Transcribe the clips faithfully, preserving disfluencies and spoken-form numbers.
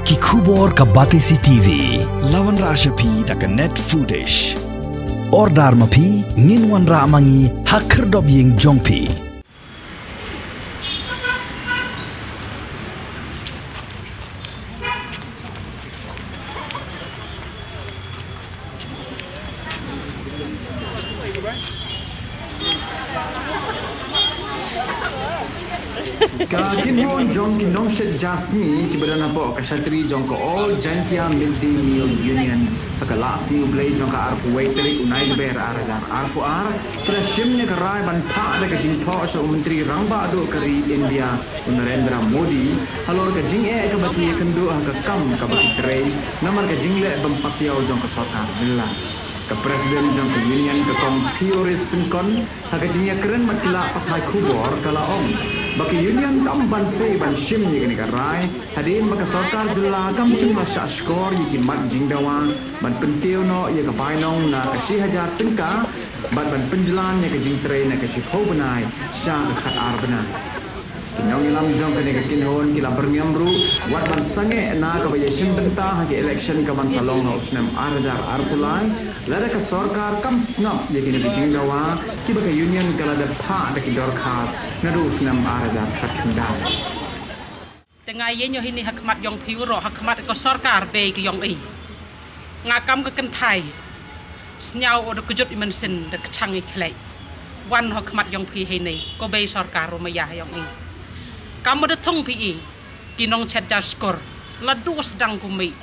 Ki khubor ka Batesi T V. La wanrah sha phi da ka Net Foodish. Order ma phi, ngin wanrah ma ngi ha khyrdop ïing jong phi. Ka kynhun jong ki nongshet ja sngi kiba don hapoh ka shatri jong ka All Jaintia Mid Day Meal Union ha ka Laisngi U Blei jong ka arphew wei tarik u Naiwieng ar hajar arphew ar, ki la shim ïa ka rai ban phah da ka jingthoh sha u Myntri Rangbah Duh ka ri India u Narendra Modi halor ka jingeh kaba ki ïakynduh ha ka kam kaba ki trei namar ka jingleh bym patiaw jong ka sorkar jylla. Ka President jong ka Union ka Kong Pioris Syngkon ha ka jingïakren bad ki lad pathai khubor ka la ong ba ka Union kam banse ban shim ïa kane ka rai hadien ba ka sorkar jylla kam shym la shah shkor ïa ki mat jingdawa ban pyntiew noh ïa ka bainong na ka shi hajar tyngka bad ban pynjlan ïa ka jingtrei na ka shiphew bnai sha ka khatar bnai. Ki nongïalam jong kane ka kynhun ki la byrngem ruh wat ban sangeh na kaba ïashim bynta ha ka election kaban sa long ha u snem ar hajar arphew lai, lada ka sorkar kam sngap ïa kine ki jingdawa kiba ka Union ka la dep phah da ki dorkhas naduh u snem ar hajar khatkhyndai. Te nga ïeng ïoh hini ha khmat jong phi u ro ha khmat ka sorkar bei ka jong i. Nga kam ka kynthai. Sñiaw o da kjut i mynsiem da kchang i khlei. Wan ha khmat jong phi hini ko bei sorkar u maya jong i. Kam da thung phi i. Ki nongchet ja skor. La du sdang ku mi.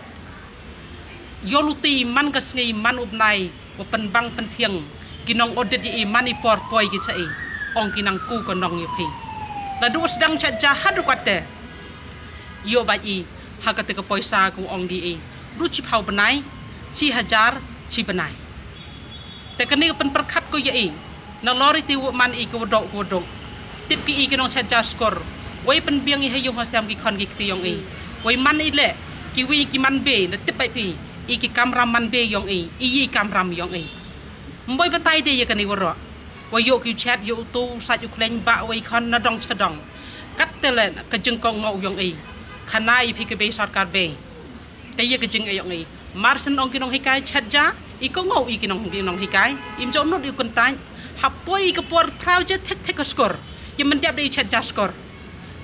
Ïoh luti man ka sngi man u bnai. Wa pynbang pynthiang ki nong audit ïa i man i por poi ki cha i. Ong ki nang ku ka nong ïa phi. La du sdang chet ja haduh kate. Ïoh bad i ha kate ka poisa ka ong ki i. Du chiphaw bnai, chi hajar, chi bnai. Te kane ka pynpyrkhat ko ïa i. Na lori te wa man i ka wa dok ka wa dok. Tip ki i ki nongchet ja skor. Wei pynbiang i ha yung ha sem ki khon ki kti yong i. Wei man i le ki wi ki man be na tip bai phi. I ki kamram man be yong i. I i kamram yong i. Mboi batai de ïa kane wa ro. Wa ïoh ki chet ïoh u tu u sait u khleng ba wei khon na dong cha dong. Kat te le ka jingkong ngau yong i. Khana i phi ka bei sorkar bei. Te ïa ka jing ïong i. Mar syn ong ki nonghikai chet ja i ko ngau i ki nong ki nonghikai. Im jong nut i u kyntai. Hapoi i ka por phraw je thek thek ka skor. Ïa myndiap de i chet ja skor.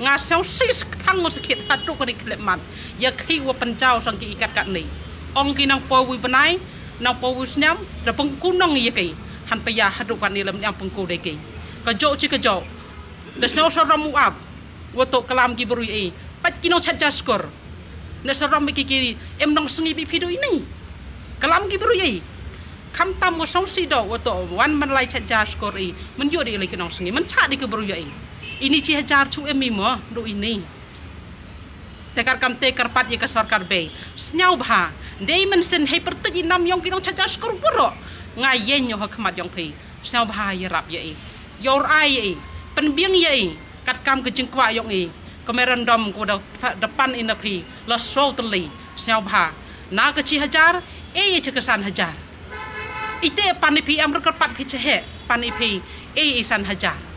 Nga saw sis kthang ngo sakit hatu ka ni khlep man. Ïa khi wa pynjaw sang ki i kat kat ni. Ong ki nang po wi bnai, nang po wi snem, da pengku nong ïa ki. Han pa ïa hatu kat ni lem nyang pengku de ki. Ka jok chi ka jok. Da saw saw ram u ap. Wa to kalam ki bru i. Pat ki nong chet ja skor. Na saram ba ki ki em nong sngi bi phi do ini. Kalam ki bru i. Kham tam wa song si do wa to wan man lai chat ja skor i. Man ïoh di lai ki nong sngi. Man cha di ki bru i. Ini chi hajar chu em i mo do ini. Te kar kam te kar pat ïa ka sorkar bei. Sñiaw bha. Dei man sen hei pyrtuit i nam yong ki nong chat ja skor buro. Nga ïeng ïoh ha khmat yong phi. Sñiaw bha ïa rap ïa i. Ïoh rai ïa i. Pynbiang ïa i. Kat kam ka jingkwah yong i. Ka memorandum ko da, da pan i na phi. La sro teli. Sñiaw bha. Na ka chi hajar. E i cha ka san hajar. Ite pan i phi em rukar pat phi cha he. Pan i phi. E i san hajar.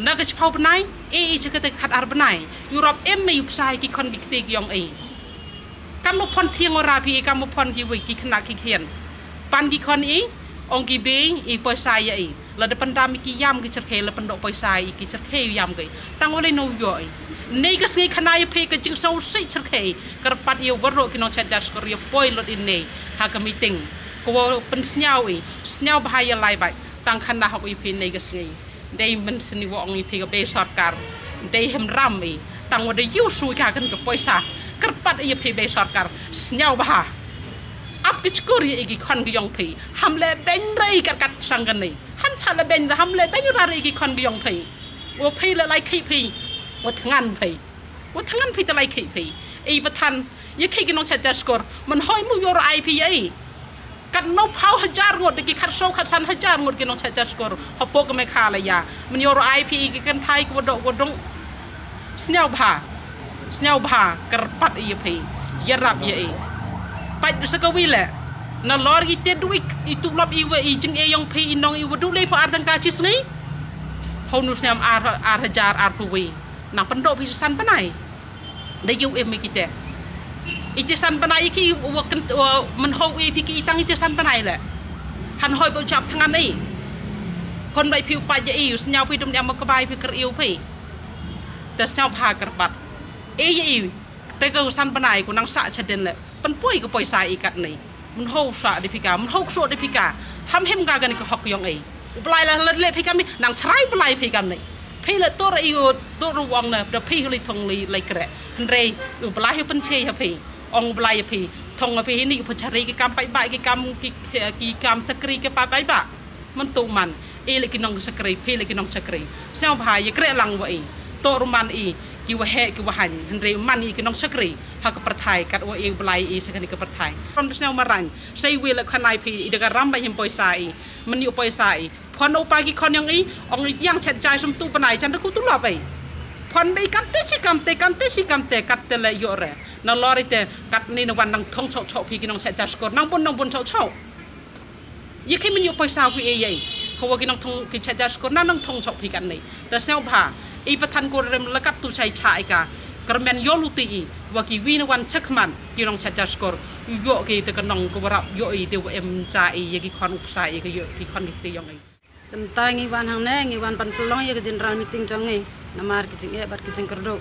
Na ka chi phaw bnai. E i cha ka te khat ar bnai. Ïu rap em i u psai ki khon bi kti ki yong i. Kam u phon thiang ora phi i kam u phon ki wi ki khna ki khian. Pan ki khon i, ong ki bei i poisa ïa i. La da pandam i ki yam ki cherkhei la pando poisa i ki cherkhei yam ki. Tang wale no yo i. Nei ka sngi khna i phi ka jingsaw si cherkhei. Kar pat i waro ki nong chat ja skor i poi lot i nei. Ha ka meeting. Ko wa pynsñiaw i. Sñiaw bha ïa lai bai. Tang khna hok i phi nei ka sngi. Dei mynsiem i wa ong i phi ka bei sorkar. Dei hem ram i. Tang wa da yu sui ka kan ka poisa. Kyrpat i phi bei sorkar. Sñiaw bha. Ap ki chkur i ki khon ki yong phi. Ham le beng rei kat kat sang kan ni. Ham cha le beng ham le beng ra i ki khon ki yong phi. Wa phi le lai khi phi. Wa thngan phi. Wa thngan phi te lai khi phi. I bathan. Ïa khi ki nong chat ja skor. Man hoi mu yor ai phi ïa i. Kat no phaw hajar ngut ki khat so khat san hajar ngut ki nong chat ja skor. Hapoh ka Meghalaya. Man yor ai phi i ki kynthai ki wa dok wa dong. Sñiaw bha. Sñiaw bha kyrpat ïa phi. Ïa rap ïa i. Pat sa ka wi le. Na lor i te duik i tu lop i wa i jing e yong phi i nong i wa du le pha ar dang ka chi sngi. Hau nu sñiam ar, ar hajar ar phu wi. Nang pyndoh phi san bnai. Da yu em i kite. Iti san bnai ki wa ken wa mynhok i phi ki itang iti san bnai le. Han hoi ba u jap thngan i. Hon bai phi u paj i u sñiaw phi dum niam ka bai phi ker iu phi. Te sñiaw bha ker bat. E ye i. Te ka u san bnai ku nang sa cha den le. Pynpoi ka poisa i kat nei. Mynhok sa de phi ka, mynhok so de phi ka. Ham hem ka gani ka hok yong i. U blai la le phi ka mi nang chrai blai phi ka nei. Phi le tor i u tor ruang na da phi hli thong li lai kre. Hynrei u blai hu pynche ha phi. Ong blai ha phi. Thong ha phi hini u pachari ki kam pai ba ki kam ki ki kam sakri ki pai pai ba. Myntu man. I le ki nong sakri, phi le ki nong sakri. Sñiaw bha ye kre lang wa i. Tor man i ki wa he ki wa han. Hynrei man i ki nong sakri. Ha ka pyrthai kat wa i blai i sakani ka pyrthai. Ron sñiaw maran. Sai wi le khanai phi i da ka ram ba him poisa i. Myn yu poisa i. Phon u pa ki khon yong i, ong i yang chet jai sum tu bnai chan da ku tu lop i. Phon ba i kam te si kam te kam te si kam te kat te le yo re. Na lor i te kat ni na wan nang thong chok chok phi ki nong chet jar skor nang bun nang bun chok chok. Ye khi myn yu poisa wi e ye. Hawa ki nong thong ki chet jar skor nang nang thong chok phi kat ni. Da sñiaw bha. I pathan ko rem lakat tu chai cha i ka. Kermen yo lu ti i. Wa ki wi na wan chak man ki nong chet jar skor. Yo ki te ka nong ko warap yo i te wa em cha i ye ki khon u psa i ka yo ki khon ki te yong i. Te mynta ngi wan hangne ngi wan ban pynlong ïa ka general meeting jong ngi namar ki jingeh bad ki jingkyrduh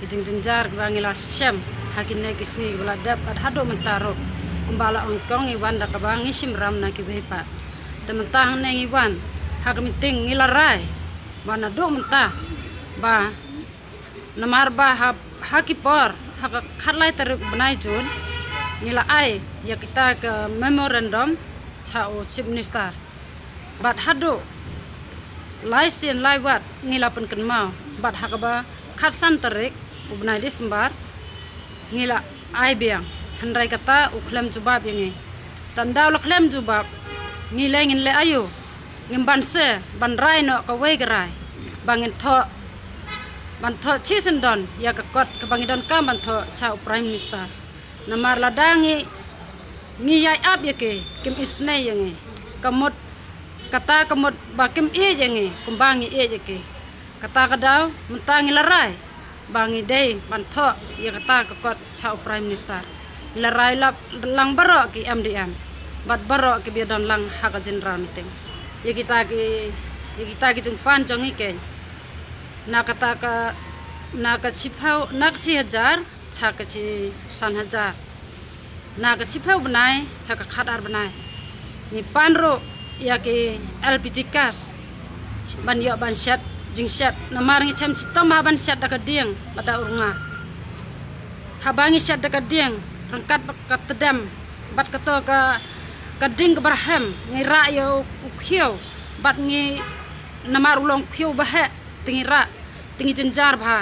ki jingjynjar kiba ngi la shem ha kine ki sngi kiba la dep bad haduh mynta ruh. Kumba la ong kong ngi wan da kaba ngi shim ram na kiwei pat. Te mynta hangne ngi wan ha ka meeting ngi la rai ba naduh mynta ba namar ba ha, ha ki por ha ka khatlai tarik bnai Jun ngi la ai ïa kita ka memorandum cha u Chief Minister. Bad haduh lai sien lai wat ngi la pynkynmaw bad ha kaba khatsan tarik u bnai December ngi la ai biang. Hynrei kata u khlem jubab ïa ngi. Tang da u la khlem jubab ngi leh ngin leh aïu? Ngim ban se ban rai noh kawei ka rai ba ngin thoh ban thoh chisyndon ïa ka kot kaba ngi donkam ban thoh cha u Prime Minister. Namar lada ngi ngi ïai ap ïa ki kim isnei ïa ngi. Ka mut kata ka mut ba kim ïeit ïa ngi kumba ngi ïeit ïa ki. Kata ka daw mynta ngi la rai ba ngi dei ban thoh ïa kata ka kot cha u Prime Minister. Ngi la rai lap lang baroh ki M D M bad baroh ki ba ïadon lang ha ka general meeting. Ïa kita ki ïa kita ki jingpan jong ngi keiñ na kata ka na ka chiphew na ka chi hajar cha ka chi san hajar. Na ka chiphew bnai cha ka khatar bnai ngi pan ruh ïa ki L P G gas ban ïoh ban shet jingshet namar ngi chem shitom ha ban shet da ka dieng bad da u rnga. Haba ngi shet da ka dieng ryngkat bad ka tdem bad kato ka ka ding ka barhem ngi rah ïa u khiew bad ngi namar u long khiew ba heh te ngi rah te ngi jynjar bha.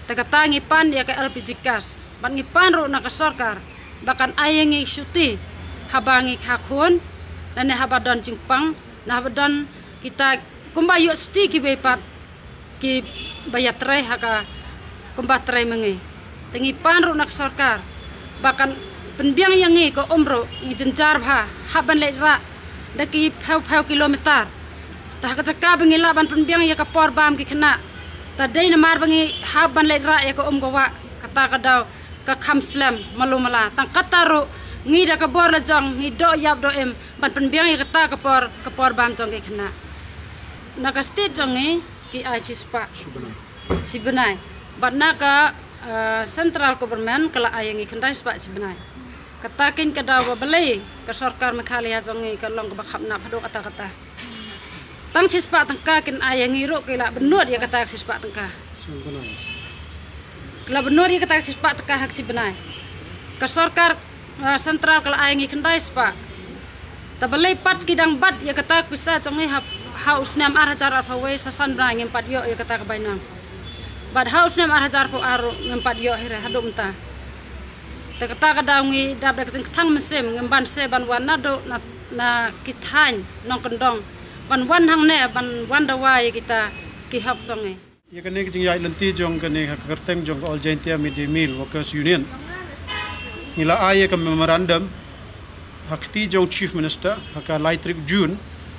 Te kata ngi pan ïa ka L P G gas bad ngi pan ruh na ka sorkar ba kan ai ïa ngi shuti haba ngi kha khun lane haba don jingpang na haba don kita kumba ïoh shuti kiwei pat kiba ïatrei ha ka kumba trei ma ngi. Te ngi pan ruh na ka sorkar ba kan pynbiang ïa ngi ka um ruh ngi jynjar bha hap ban leit rah da ki phew phew kilometer. Te ha ka jaka ba ngi lah ban pynbiang ïa ka por bam ki khynnah. Te dei namar ba ngi hap ban leit rah ïa ka um ka wah kata ka daw ka kham slem malu mala. Tang kata ruh ngi da ka bor la jong ngi doh ïap doh im ban pynbiang ïa kata ka por ka por bam jong ki khynnah. Na ka state jong ngi ki ai shispah shi bnai. Bad na ka eh, central government ka la ai ïa ngi khyndai spah shi bnai. Kata keiñ ka daw ba balei ka sorkar Meghalaya jong ngi ka long kaba khapnap haduh kata kata. Tang shispah tyngka kin ai ïa ngi ruh ki la bynnud ïa kata shispah tyngka. Ki la bynnud ïa kata shispah tyngka ha ka shi bnai. Ka sorkar eh, central ka la ai ïa ngi khyndai spah. Ta balei pat ki dang bat ïa kata ka pisa jong ngi ha ha u snem ar hajar arphew wei sa san bnai ngim pat ïoh ïa kata ka bainong. Bad ha u snem ar hajar arphew ar ruh ngim pat ïoh hi re haduh mynta. Te kata ka daw ngi dap da ka jingkthang mynsiem ngim ban se ban wan naduh na na ki thaiñ nongkyndong ban wan hangne ban wan dawa ïa kita ki hok jong ngi. Ïa kane ka jingïaid lynti jong kane ha ka kyrteng jong ka All Jaintia Midday Meal Workers Union. Ngi la ai ïa ka memorandum ha kti jong Chief Minister ha ka lai tarik June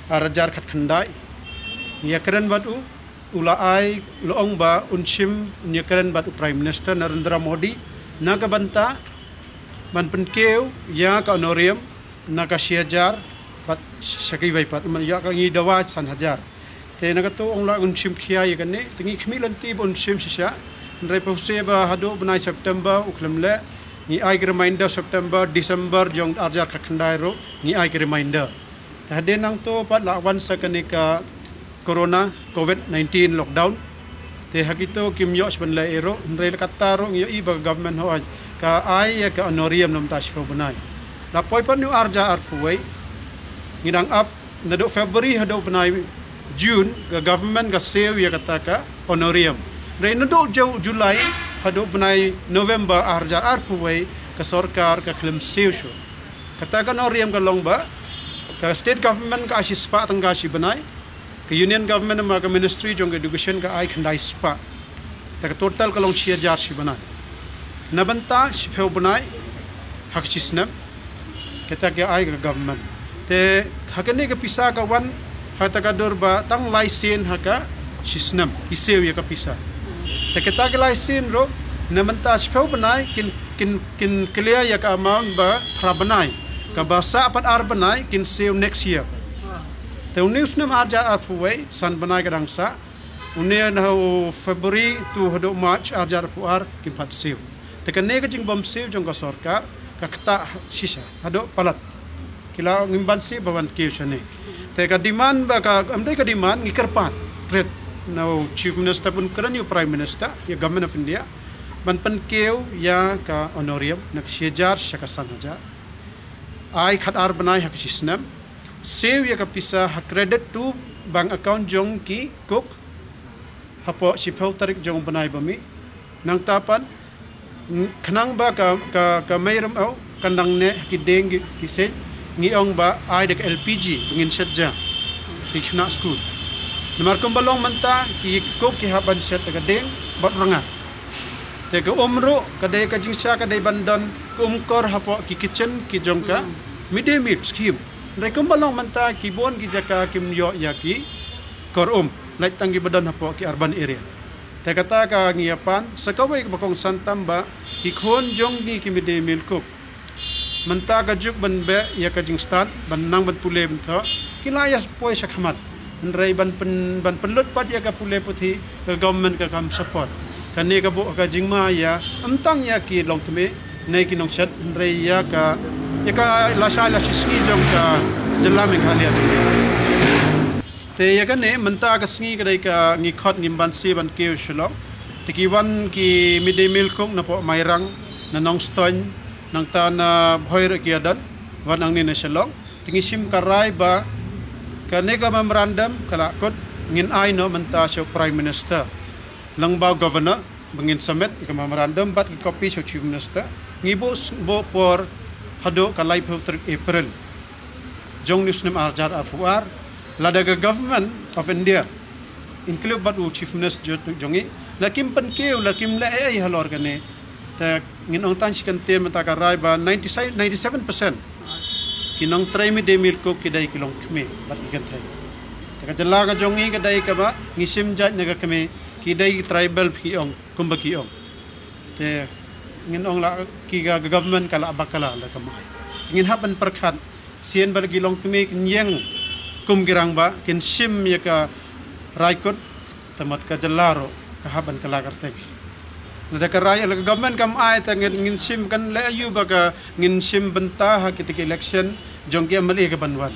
ar hajar khatkhyndai. Ngi ïakren bad u, u la ai, u la ong ba un shim, un ïakren bad u Prime Minister Narendra Modi na ka bynta Ban pynkiew ïa ka honorarium na ka shi hajar bad sha kiwei pat, man ïa ka ngi dawa san hajar. Te na kato ong la un shim khia ïa kane, te ngi khmih lynti ba un shim shisha. Hynrei phi sngewbha haduh bnai September u khlem leh, ngi ai ka reminder September, December jong ar hajar khatkhyndai ruh ngi ai ka reminder. Te hadien nangto pat la wan sa kane ka corona, covid nineteen lockdown. Te ha kito kim ïoh shuh ban leh ei ruh, hynrei la katta ruh ngi ïohi ba ka government hooid ka ai ïa ka honorarium na bynta shiphew bnai. La poi pat na u ar hajar arphew wei, ngi dang ap naduh February haduh bnai June, ka government ka siew ïa kata ka honorarium. Hynrei naduh Ju-, July haduh bnai November ar hajar arphew wei, ka sorkar ka khlem siew shuh. Kata ka honorarium ka long ba ka state government ka ai shispah tyngka shi bnai, ka union government ma ka ministry jong ka education ka ai khyndai spah. Te ka total ka long shi hajar shi bnai. Na bynta shiphew bnai ha ka shi snem, kata ka ai ka government. Te ha kane ka pisa ka wan ha kata ka dur ba tang lai sien ha ka shi snem, i siew ïa ka pisa. Te kata ka lai sien ruh, na bynta shiphew bnai kin, kin, kin clear ïa ka amount ba phra bnai. Kaba sah pat ar bnai kin siew next year. Te une u snem ar hajar arphew wei, san bnai ka dang sah. Une na u February tu haduh March ar hajar arphew ar kin pat siew. Te kane ka jingbym siew jong ka sorkar ka ktah shisha haduh palat. Ki la ngim ban siew ba wan kiew shane. Te ka demand ba ka, em dei ka demand, ngi kyrpad rit na u Chief Minister bun kren ïa u Prime Minister, ïa Government of India, ban pynkiew ïa ka honorarium na ka shi hajar sha ka san hajar. Ai khat ar bnai ha ka shi snem. Siew ïa ka pisa ha credit to bank account jong ki cook hapoh shiphew tarik jong u bnai ba mih. Nangta pat, ng-, khnang ba ka, ka, ka mei rymaw kan dang neh ha ki dieng ki, ki siej, ngi ong ba ai da ka L P G ba ngin shet ja ki khynnah skul. Namar kumba long mynta ki cook ki hap ban shet da ka dieng bad rnga. Te ka um ruh ka dei ka jingshisha ka dei ban don ka um kor hapoh ki kitchen ki jong ka midday meal scheme. Hynrei kumba long mynta ki bun ki jaka kim ïoh ïa ki kor um, lait tang kiba don hapoh ki urban area. Te kata ka ngi ïa pan sa kawei kaba kongsan tam ba ki khun jong ngi ki midday meal cook mynta ka juk ban beh ïa ka jingstad ban nang ban pule ban thoh, ki la ïa poi sha khmat. Hynrei ban pyn, ban pynlut pat ïa ka pule puthi ka government ka kam support. Kane ka buh ka jingma ïa, ym tang ïa ki longkmie ne ki nongshet, hynrei ïa ka, ïa ka lashai lashisngi jong ka jylla Meghalaya. Te ïa kane mynta ka sngi ka dei ka ngi khot ngim ban siew ban kiew Shillong. Te ki wan ki midday meal cook napoh Mairang, na Nongstoiñ, nangta na Bhoi ruh ki ïa don, wan hangne na Shillong. Te ngi shim ka rai ba kane ka memorandum ka la kut ngin ai noh mynta sha u Prime Minister lyngba u Governor ba ngin submit ïa ka memorandum bad ka copy sha u Chief Minister. Ngi buh s-, buh por haduh ka laiphew tarik April jong une u snem ar hajar arphew ar, lada ka Government of India, include bad u Chief Minister jo-, jong ngi, la kim pynkiew, la kim leh ei ei halor kane, te ngin ong tang shi kyntien mynta ka rai ba ninety, ninety-seven percent ki nongtrei midday meal cook ki dei ki longkmie bad ki kynthei. Te ka jylla ka jong ngi ka dei kaba ngi shim jait na ka kmie, ki dei ki tribal phi ong, kumba ki ong. Te ngin ong la ki ka, ka government ka la bakla la ka mai. Ngin hap ban pyrkhat sien ba la ki longkmie kin ïeng kum ki rangbah, kin shim ïa ka rai kut, te mut ka jylla ruh ka hap ban kylla kyrteng. Lada ka rai la ka government kam ai te ngin, ngin shim, kan leh aïu ba ka ngin shim bynta ha kita ki election jong ki M L A ka ban wan.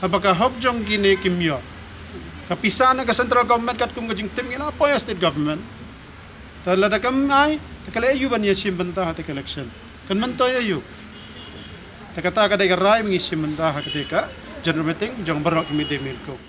Haba ka hok jong kine kim ïoh. Ka pisa na ka central government katkum ka jingtip ngi la poi ha state government. Te lada kam ai, te ka leh aïu ban ïa shim bynta ha te ka election. Kan myntoi aïu. Te kata ka dei ka rai ba ngi shim bynta ha kata ka general meeting jong baroh ki midday meal cook.